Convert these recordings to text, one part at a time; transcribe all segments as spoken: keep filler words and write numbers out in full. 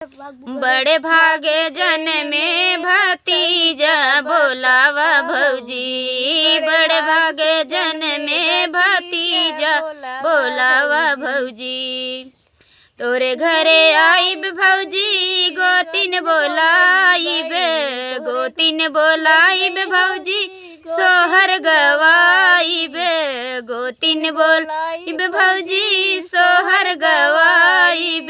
बड़े भागे जनमे भतीजा बोलावा भौजी, बड़े भागे जनमे भतीजा बोलावा भौजी। तोरे घरे आइब भौजी, गोतिन बोलाइब, गोतिन बोलाइब भौजी, सोहर गवाइब, गोतिन बोलाइब भौजी, सोहर गवाइब।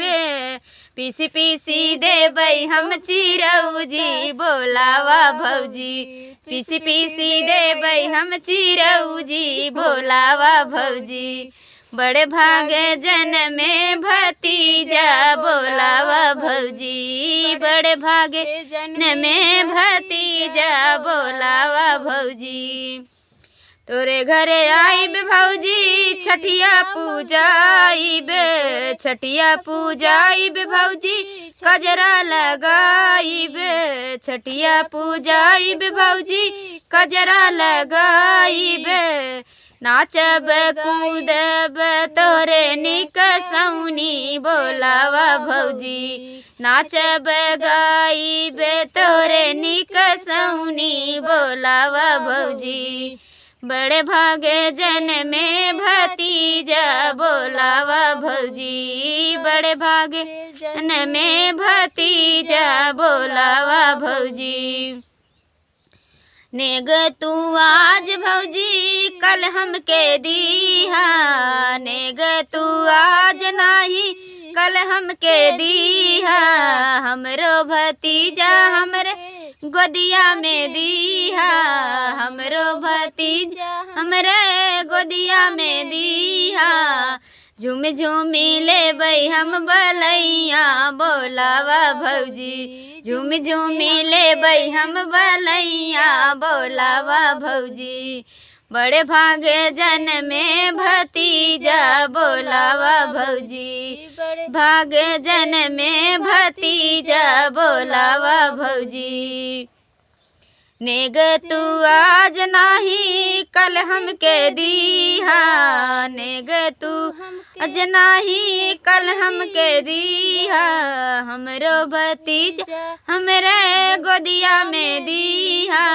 पीसी पीसी देबै हम चिरौजी, बोलावा भौजी, पीसी पीसी देबै हम चिरौजी, बोलावा भौजी। बड़े भागे जनमे भतीजा बोलावा भौजी, बड़े भागे जनमे भतीजा बोलावा भौजी। तोरे घरे आइब भौजी, छठिया पूजाइब, छठिया पूजाइब भौजी, कजरा लगाइब, छठिया पूजाइब भौजी, कजरा लगाइब। नाचब कूदब तोरे निक सौनी बोलावा भौजी, नाचब गाइब तोरे निक सौनी बोलावा भौजी। बड़े भागे जनमे भतीजा बोलावा भौजी, बड़े भागे जनमे भतीजा बोलावा भौजी। नेग तू आज भौजी कल हमके दीहा, नेग तू आज नाही कल हमके दीहा, हमरो भतीजा हमरे गोदिया में दीहा, हमरो भतीजा हमरे गोदिया में दीहा। झूम झूमी लेबै हम बलैया बोलावा भौजी, झूम झूमी लेबै हम बलैया बोलावा भौजी। बड़े भागे जनमे भतीजा बोलावा भौजी, बड़े भागे जनमे भतीजा बोलावा भौजी। नेग तू आज नाही कल हमके दीहा, नेग तू आज नाही कल हमके दीहा, हमरो भतीजा हमरे गोदिया में दीहा।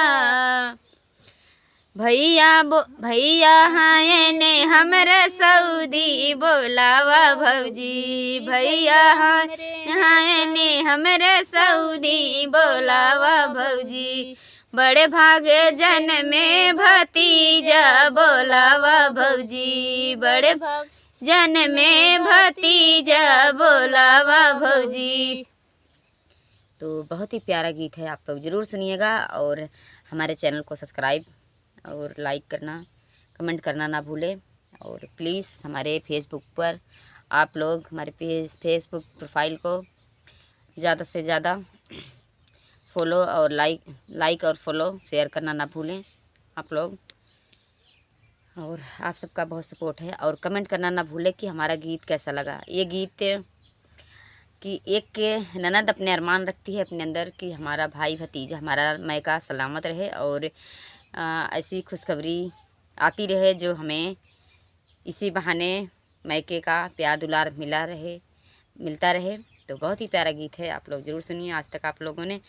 भैया बो-, भैया हैं ने हमरे सऊदी बोलावा भौजी, भैया हैं, हैं ने हमरे सऊदी बोलावा भौजी। बड़े भागे जनमे भतीजा बोलावा भौजी, बड़े भागे जनमे भतीजा बोलावा भौजी। तो बहुत ही प्यारा गीत है, आप लोग ज़रूर सुनिएगा और हमारे channel को subscribe और like करना, comment करना ना भूलें। और please हमारे Facebook पर आप लोग हमारे page, Facebook profile को ज़्यादा से ज़्यादा follow और like, like और follow, share करना ना भूलें आप लोग। और आप सबका बहुत support है और comment करना ना भूलें कि हमारा गीत कैसा लगा। ये गीत कि एक ननद अपने अरमान रखती है अपने अंदर कि हमारा भाई भतीजा, हमारा मायका सलामत रहे और, अ, ऐसी खुशखबरी आती रहे जो हमें इसी बहाने मायके का प्यार दुलार मिला रहे, मिलता रहे। तो बहुत ही प्यारा गीत है, आप लोग ज़रूर सुनिए। आज तक आप लोगों ने, अ,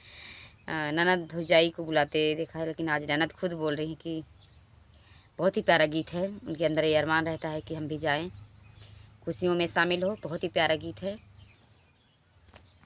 ननद भौजाई को बुलाते देखा है, लेकिन आज ननद खुद बोल रही हैं कि बहुत ही प्यारा गीत है। उनके अंदर ये अरमान रहता है कि हम भी जाएं, खुशियों में शामिल हो। बहुत ही प्यारा गीत है।